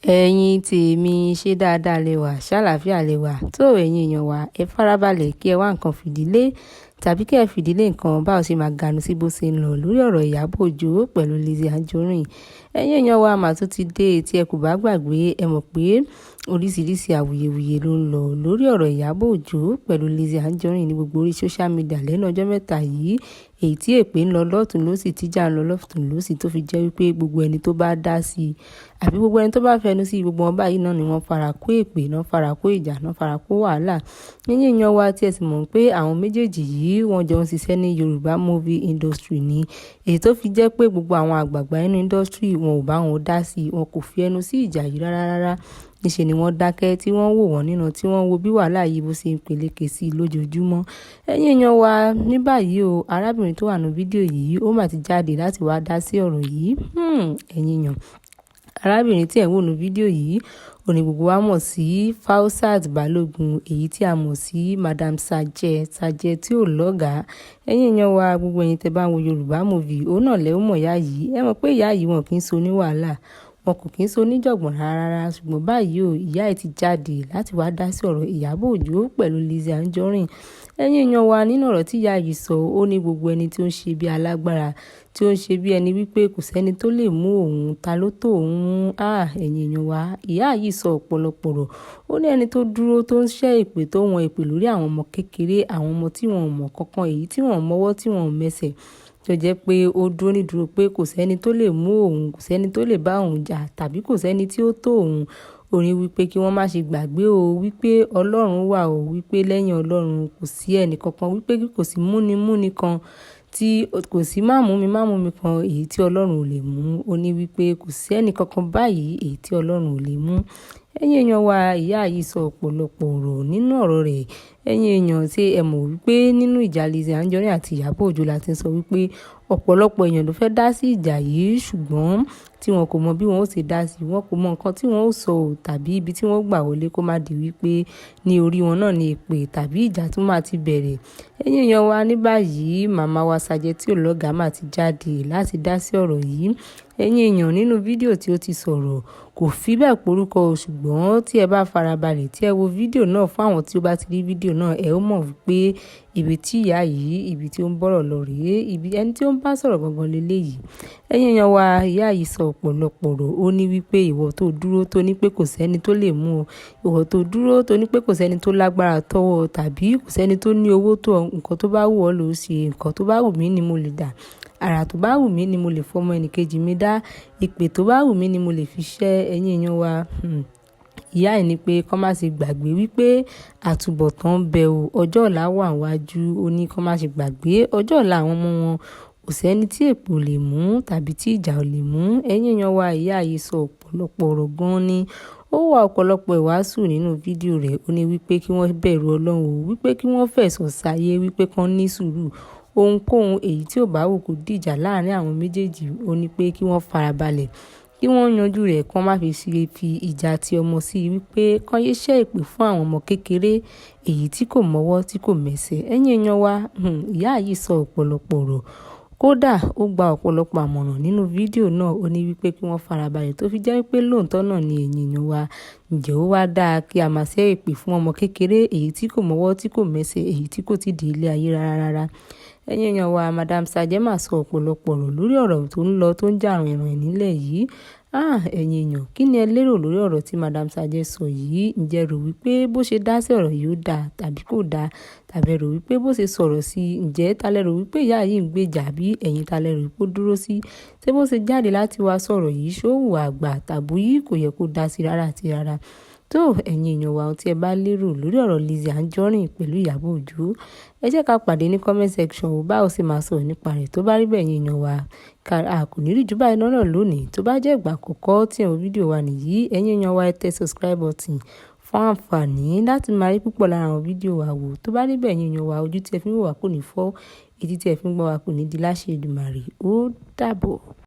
Ẹ̀yin tèmi, ṣe dáadáa lẹ wà, ṣàlàáfíà lẹ wà? Tó ẹ̀yin èèyàn wa, ẹ farabalẹ̀ kí ẹ wá nǹkan fìdílé tàbí kí ẹ fìdílé nǹkan bá ò ṣe máa ganu sí bó ṣe ń lọ lórí ọ̀rọ̀ Ìyábọ̀ Òjó pẹ̀lú Lizzy Anjorin. Ẹ̀yin èèyàn wa, mà tún ti dé. Tí ẹ kò bá gbàgbé, ẹ mọ̀ pé oríṣiríṣi awuyewuye ló ń lọ lórí ọ̀rọ̀ Ìyábọ̀ Òjó pẹ̀lú Lizzy Anjorin ní gbogbo orí social media lẹ́nu ọjọ́ mẹ́ta yìí. Èyí tí èpè ń lọ lọ́tùn lósì, tíjà ń lọ lọ́tùn lósì, tó fi jẹ́ wípé gbogbo ẹni tó bá dá sí i àbí gbogbo ẹni tó bá fẹnu sí i, gbogbo wọn báyìí náà ni wọ́n fara kó èpè náà, fara kó ìjà náà, fara kó wàhálà. Ẹ̀yin èèyàn wa, tí ẹ sì mọ̀ pé àwọn méjèèjì yìí, wọ́n jọ ń ṣiṣẹ́ ní Yorùbá movie industry ni. Èyí tó fi jẹ́ pé gbogbo àwọn àgbààgbà nínú industry, wọn ò bá wọn dá sí i, wọn kò fi ẹnu sí ìjà yìí rárá rárá. Níṣe ni wọ́n dákẹ́ tí wọ́n wò wọ́n nínú, tí wọ́n wo bí wàhálà yìí bó ṣe ń peléke sí i lójoojúmọ́. Ẹ̀yin èèyàn wa, ní báyìí o, arábìnrin tó wà nínú fídíò yìí, ó mà ti jáde láti wá dá sí ọ̀rọ̀ yìí. Ẹ̀yin èèyàn, arábìnrin tí ẹ̀ ń wò nínú fídíò yìí, òun ní gbogbo wa mọ̀ sí Fausat Balogun, èyí tí a mọ̀ sí Madam Sajẹ, Sajẹ tí ò lọ́gàá. Ẹ̀yin èèyàn wa, gbogbo ẹ̀yin tẹ́ bá ń wo Yorùbá movie, òun náà lẹ ó mọ̀ ìyá yìí. Ẹ mọ̀ pé ìyá yìí, wọn kì í so ní wàhálà, wọn kò kí ń so oníjọ̀gbọ̀n rárá. Ṣùgbọ́n báyìí o, ìyá ẹ̀ ti jáde láti wá dá sí ọ̀rọ̀ Ìyábọ̀ Òjó pẹ̀lú Lizzy Anjorin. Ẹ̀yin èèyàn wa, nínú ọ̀rọ̀ tí ìyá yìí sọ, ó ní gbogbo ẹni tí ó ń ṣe bí alágbára, tí ó ń ṣe bí ẹni wípé kò sẹ́ni tó lè mú òun, ta ló tó òun mú. Ah, ẹ̀yin èèyàn wa, ìyá yìí sọ ọ̀pọ̀lọpọ̀ ọ̀rọ̀. Ó ní ẹni tó dúró, tó ń ṣẹ́ èpè, tó wọn èpè lórí àwọn ọmọ kékeré, àwọn ọmọ tí wọn ò mọ̀ kankan, èyí tí wọ́n ò mọwọ́, tí wọ́n ò mẹsẹ̀, tó jẹ́ pé ó dúró nídùúró pé kò sẹ́ni tó lè mú òun, kò sẹ́ni tó lè bá òun jà, tàbí kò sẹ́ni tí ó tó òun. Ó ní wípé kí wọ́n má ṣe gbàgbé o, wípé Ọlọ́run wà o, wípé lẹ́yìn Ọlọ́run kò sí ẹnì kankan, wípé kò sí múnimúni kan tí kò sí má mú mi má mú mi kan èyí tí Ọlọ́run ò lè mú. Ó ní wípé kò sí ẹnì kankan báyìí èyí tí Ọlọ́run ò lè mú. Ẹ̀yin èèyàn wa, ìyá yìí sọ ọ̀pọ̀lọpọ̀ ọ̀rọ̀ nínú ọ̀rọ̀ rẹ̀. Ẹ̀yin èèyàn, ṣé ẹ mọ̀ wípé nínú ìjà Lizzy Anjorin àti Ìyábọ̀ Òjó la ti ń sọ wípé ọ̀pọ̀lọpọ̀ èèyàn ló fẹ́ dá sí ìjà yìí, ṣùgbọ́n tí wọn kò mọ bí wọn ó ṣe dá sí, wọn kò mọ nǹkan tí wọn ó sọ ò tàbí ibi tí wọ́n gbà wọlé, kó má di wípé ní orí wọn náà ni èpè tàbí ìjà tún máa ti bẹ̀rẹ̀. Ẹ̀yin èèyàn wa, ní báyìí, màmá wa Sajẹ tí ò lọ́gàá mà ti jáde láti dá sí ọ̀rọ̀ yìí. Ẹ̀yin èèyàn, nínú fídíò tí ó ti sọ̀rọ̀, kò fi bẹ́ẹ̀ porúkọ, ṣùgbọ́n tí ẹ bá farabalẹ̀ tí ẹ wo fídíò náà, fún àwọn tí ó bá ti rí fídíò náà, ẹ ó mọ̀ wípé ibi tí ìyá yìí, ibi tí ó ń bọ̀rọ̀ lọ rèé, ibi ẹni tí ó ń bá sọ̀rọ̀ gangan lélẹ̀ yìí. Ẹ̀yin èèyàn wa, ìyá yìí sọ ọ̀pọ̀lọpọ̀ ọ̀rọ̀. Ó ní wípé ìwọ tó dúró tó ní pé kò sẹ́ni tó lè mú ọ, ìwọ tó dúró tó ní pé kò sẹ́ni tó lágbára tọ́wọ́ tàbí kò sẹ́ni tó ní owó tó ọ, nǹkan tó bá wù ọ́ ló ṣe, nǹkan tó bá wù mí ni mo lè dà, àrà tó bá wù mí ni mo lè fọmọ ẹnì kejì mi dá, ìpè tó bá wù mí ni mo lè fi ṣẹ́. Ẹ̀yin èèyàn wa, ìyá yìí ní pé kó má ṣe gbàgbé wípé àtúbọ̀tán ń bẹ o, ọjọ́ ọ̀la wà níwájú. Ó ní kó má ṣe gbàgbé ọjọ́ ọ̀la àwọn ọmọ wọn. Kò sẹ́ni tí èpè ò lè mú tàbí tí ìjà ò lè mú. Ẹ̀yin èèyàn wa, ìyá yìí sọ ọ̀pọ̀lọpọ̀ ọ̀rọ̀ gan-an ni. Ó wà ọ̀pọ̀lọpọ̀ ìwàásù nínú fídíò rẹ̀. Ó ní wípé kí wọ́n bẹ̀rù Ọlọ́run o, wípé kí wọ́n fẹ̀sọ̀ sáyé, wípé kí wọ́n ní sùúrù. Ohunkóhun èyí tí ò bá wù kó dìjà láàárín àwọn méjèèjì, ó ní pé kí wọ́n farabalẹ̀, kí wọ́n yanjú rẹ̀, kí wọ́n má fi ṣe fi ìjà tí ọmọ sí, wípé kí wọ́n yé ṣẹ́ èpè fún àwọn ọmọ kékeré èyí tí kò mọwọ́, tí kò mẹsẹ̀. Ẹ̀yin èèyàn wa, ìyá yìí sọ ọ̀pọ̀lọpọ̀ ọ̀rọ̀. Kódà ó gba ọ̀pọ̀lọpọ̀ àmọ̀ràn nínú fídíò náà. Ó ní wípé kí wọ́n farabalẹ̀, tó fi jẹ́ wípé lóòótọ́ náà ni. Ẹ̀yin èèyàn wa, ǹjẹ́ ó wá dáa kí a máa ṣẹ́ èpè fún ọmọ kékeré èyí tí kò mọwọ́, tí kò mẹsẹ̀, èyí tí kò ti di ilé ayé rárá rárá? Ẹ̀yin èèyàn wa, Madam Sajẹ máa sọ ọ̀pọ̀lọpọ̀ ọ̀rọ̀ lórí ọ̀rọ̀ tó ń lọ, tó ń jà rìnrìn nílẹ̀ yìí. Ah, ẹ̀yin èèyàn, kí ni ẹ lérò lórí ọ̀rọ̀ tí Madam Sajẹ sọ yìí? Ǹjẹ́ ẹ rò wípé bó ṣe dá sí ọ̀rọ̀ yìí ó dáa tàbí kò dáa? Tàbí ẹ rò wípé bó ṣe sọ̀rọ̀ sí, ǹjẹ́ ta lẹ rò wípé ìyá yìí ń gbèjà, bí ẹ̀yin ta lẹ rò wípé ó dúró sí? Ṣé bó ṣe jáde láti wá sọ̀rọ̀ yìí, ṣó hùwà àgbà tàbí kò yẹ kó dá sí rárá àti rárá? Tó ẹ̀yin èèyàn wa, ohun tí ẹ bá lérò lórí ọ̀rọ̀ Lizzy Anjorin pẹ̀lú Ìyábọ̀ Òjó, ẹ jẹ́ ká pàdé ní comment section o, bá ò sì máa sọ̀rọ̀ nípa rẹ̀. Tó bá rí bẹ́ẹ̀, ẹ̀yin èèyàn wa, ká a kò ní rí jù báyìí lọ́nà lónìí. Tó bá jẹ́ ìgbà àkọ́kọ́ tí ẹ̀ ń wo fídíò wa nìyí, ẹ̀yin èèyàn wa, ẹ tẹ subscribe button fún àǹfààní láti máa rí púpọ̀ lára àwọn fídíò wa wò. Tó bá rí bẹ́ẹ̀, ẹ̀yin èèyàn wa, ojú tí ẹ fi ń wò wá kò ní fọ́, etí tí ẹ fi ń gbọ́ wa kò ní di láṣẹ Èdùmàrè. Ó dàbọ̀.